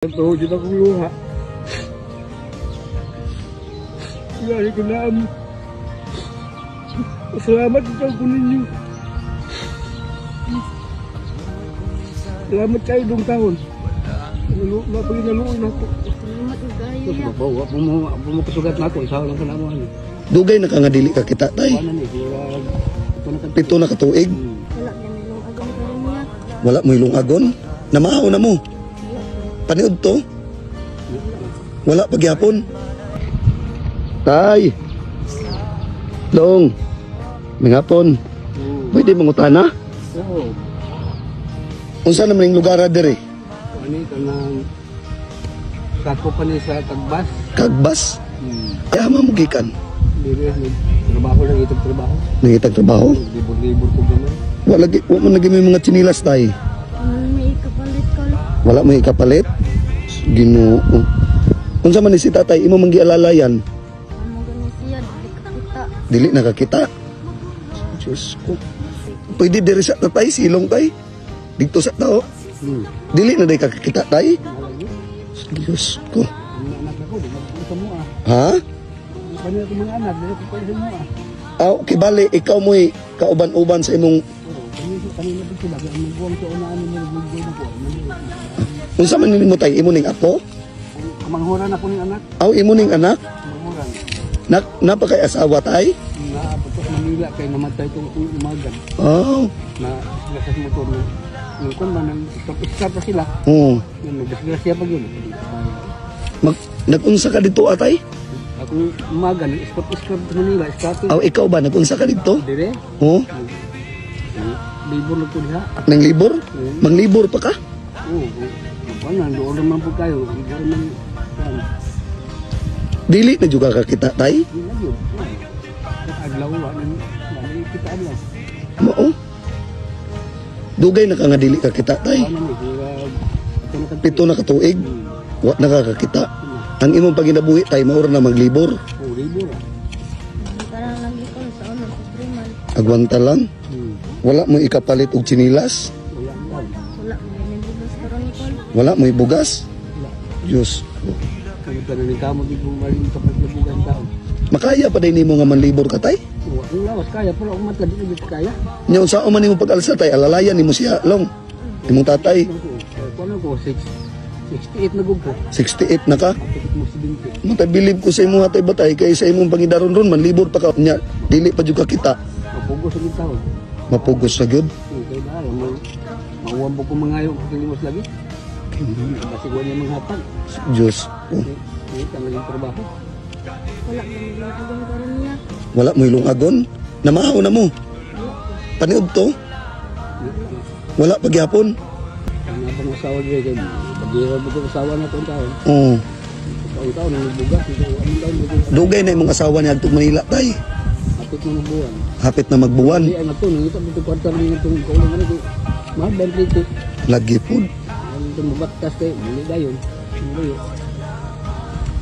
Ito, dito akong luha. Lagi ko na amo. Salamat ito ko ninyo. Salamat kayo dong taon. Mapaginaluoy na ako. Salamat ug kayo ya. Bumapasugat na ako. Isaw lang ka na mo. Ano. Dugay na ka nga dili ka kita tay. Wala na eh. Ito na ka. 7 na katuig. Wala ganilong agong karon niya. Wala mo ilong agon. Namahaw na mo. Wala ko. Paniud to. Wala pagyapon. Tay. Long. Mingapon. Pwede mangutana? Oo. Unsa naman ning lugar diri? Ano ito nang sako pa ni sa Tagbas. Kagbas. Kaya mo gikan. Dire, trabaho lang itong trabaho. Nangitag trabaho. Libur-libur ko gamay. Wala gi wa man lagi may mga tsinilas tay. Ano may ikapalit ko. Wala mo ikapalit. Ginoo. Unsa man ni si tatay imo man gialalayan? Amo gani siya dili ka kita. Dili nakakita. Diyos ko. Pwede diri sa tatay, silong tay. Dito sa tao. Dili na day kakakita tay. Diyos ko. Ang anak ako, di ba sa mo ah. Ha? Kani ako mga anak, di ko sa mo ah. Aw, kibali, ikaw mo'y kauban-uban sa imong. Oo, kani kanina pa sila kay ang buwang sa unaan ni mo ko. Unsa man nimo tay imo ning apo? Kamanghuran ako ning anak, Aw, imo ning anak? kamanghuran. Na, napakay asawa tay? Na sa Manila kay namatay tong akong umagan Oh. na disgrasya sa motor na nung kun man nang stop stop pa sila. Oo. Nang nagdisgrasya pa yun. Mag, nagunsa ka dito atay? Akong umaga nang stop stop sa Manila, stop. Aw, ikaw ba nagunsa ka dito? Dire, Oo. libur na po diha. Nang libor? Manglibor pa ka? Oo, ano, doon naman po kayo. Hindi naman, kuwan, Dili na juga ka kita tay? di na yun. Adlaw, wala na kita adlaw. Mao. Dugay na ka nga dili ka kita tay. Wala na ito na ka. 7 na katuig, wa na ka kakita. Ang imong paginabuhi tay mao ra na maglibor. Oh, libur ah. Parang lagi ko sa ono sa primal. Agwanta lang. Wala mo ikapalit og tsinilas. Wala na. Wala man gani bugas karon ni Kol. Wala mo ibugas. Wala. Diyos ko. Kaya ka na ni kamo, di ko maling kapat na bugas taon. Makaya pa day nimo nga manlibor ka tay? Wa ang lawas kaya, pero ang mata, di na jud kaya. Nya unsa man nimo pag-alsa tay, alalayan nimo siya long. Imong tatay, Kuno ko, 6, 68 na gug ko. 68 na ka. Kapit mo 70. Matay bilib ko sa imong hatay batay kay sa imong pangidaron ron manlibor pa ka nya dili pa jud ka kita. Mapugos sa taon. Mapugos na gyud. Okay ba? Mauwam po ko mangayo kung limos lagi. Kasi ko niya manghatag. Diyos ko. Hindi ka naging trabaho. Wala ganilong agong karon niya. Wala mo ilong agon. Namahaw na mo. Wala ko. Paniud to. Wala pagyapon. Ang abang asawa niya kay Pagdira mo ko asawa na taon taon. Oo. Taon taon nang bugas ito ang taon mo Dugay na imong asawa ni adtong Manila tay. hapit na buwan. Hapit na magbuwan. Di ay na to nang ito mo kwarta ni itong kaulang ano ko. Mahal ba dito? Lagi pud. Ang itong mabaktas kay muli dayon. Muli.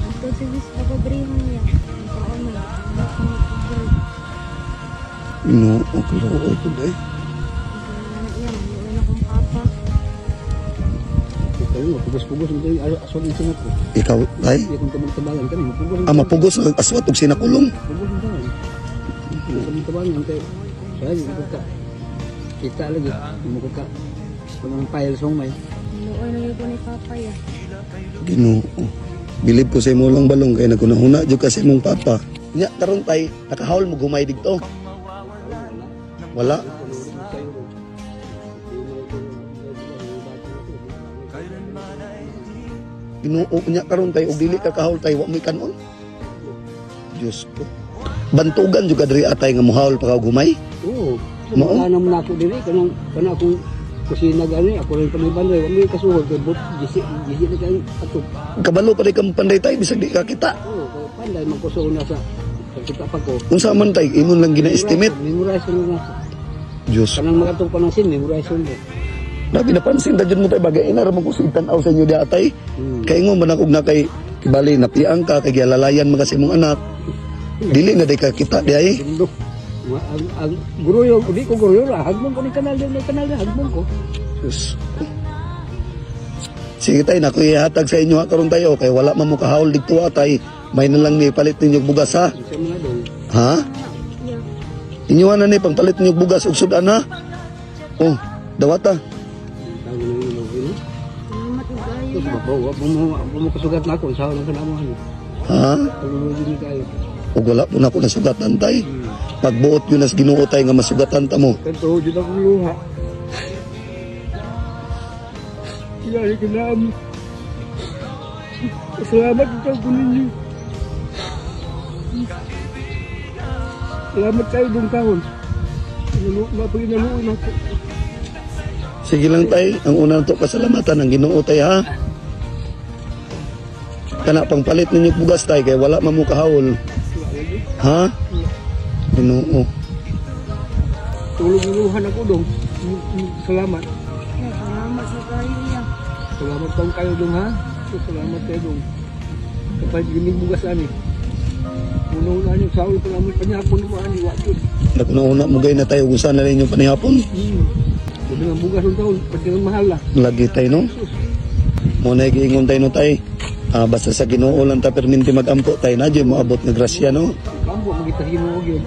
Adto si Miss Papabrihon niya. Sa ono. Wala ko ni Ginoo kaluoy pud ay. Iya, wala akong papa. Ito mo pugos-pugos ito yung aswat ng sinat ko. Ikaw tay. Hindi akong tabang-tabangan kani mapugos. Ah, mapugos ang aswat og sinakulong. Pugos ang tabangan. Tabang-tabangan kay siya yung ka. Kita lagi mo ka. Kung ang file song may. Luoy na ko ni papa ya. Ginoo. Bilib ko sa imo lang balong kay nagunahuna jud ka sa imong papa. Nya karon tay nakahawl mo gumay didto. Wala. Ginoo nya karon tay og dili ka kahawl tay wa mo'y kanon. Diyos ko. Bantugan jud ka diri atay nga mohawl pa ka og gumay. Oo. Mao? Mao na mo ako diri kanang kana akong kusina gani ako rin panay banday wa may kasuhod kay but gisi gisi na kay ato. Kabalo pa ka panday tay bisag di ka kita. Oo, kay panday man ko na sa kita pa ko. Unsa man tay imon lang gina-estimate. Memorize na na. Diyos. Kanang makatong panangsin memorize mo. Labi napansin ta jud mo tay bagay ina ra man ko sa tan-aw sa inyo di atay. Kay ingon man ako na kay kibali napiang ka kay gialalayan man ka sa imong anak. Dili na day ka kita di ay. Dundo. Ang guruyo, di ko guruyo ra, hagmon ko ni kanal di kanal hagmon ko. Diyos ko. Sige tay, naku ihatag sa inyo ha karon tayo kay wala man mo kahaol didto ha tay. May na lang ni palit ninyo og bugas ha. Isa mga dong. Ha? Ya. Inyo na ni pangpalit ninyo og bugas ug sudan ha. Oh, dawata. Tawag na yung lawin. Salamat ug kayo. Ito ba wa mo kasugat na ako sa lang kanamo ano. Ha? Tulungan din kayo. Ug wala po na ako nasugatan tay. Pagbuot yun as Ginoo tay nga masugatan ta mo. Kanto jud akong luha. Kaya kinam. Salamat ikaw ko ninyo. Salamat kayo dong taon. Napaginaluin ako. Sige lang tay, ang una to pasalamatan ang Ginoo tay ha. Kana pangpalit ninyo og bugas tay kay wala man mo kahaol. Ha? Ginoo. Tulong-uluhan ako dong. Salamat. Ya, salamat sa kayo ya. Salamat taong kayo dong ha. Salamat kayo dong. Kapag ginig bugas ani. Una-una niyo sa ulo pa namin panyapon mo ani wa jud. Naguna-una mo gay na tayo kung saan na rin yung panihapon. Gabi ang bugas ng taon, pati ang mahal lah. Lagi tayo no. Muna giingon tayo no tay. Ah, basta sa Ginoo lang ta perminti magampo tay na diyo moabot nga grasya no. Kampo magita Ginoo gyud.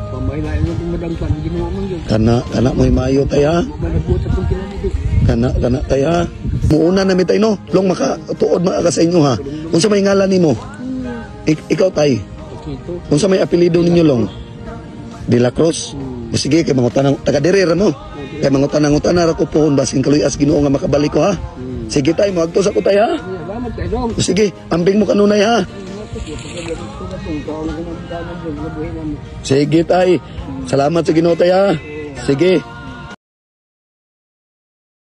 Pamay na ingon kung madangpan Ginoo man gyud. Kana kana mo'y maayo tay ha. Managot sa tong kinabuhi. Kana kana tay ha. Muuna na mi tay no. Long maka tuod maka sa inyo ha. Unsa may ngalan nimo? Ikaw tay. Pakito. Unsa may apelyido ninyo long? De La Cruz. O sige kay mangutanang taga diri ra mo. Kay mangutanang-utana ra ko pohon basin kaluy as Ginoo nga makabalik ko ha. Sige tay, moadto sa ko tay ha. Salamat kayo dong. O sige, ambing mo kanunay ha. Sige tay. Salamat sa Ginoo tay ha. Sige.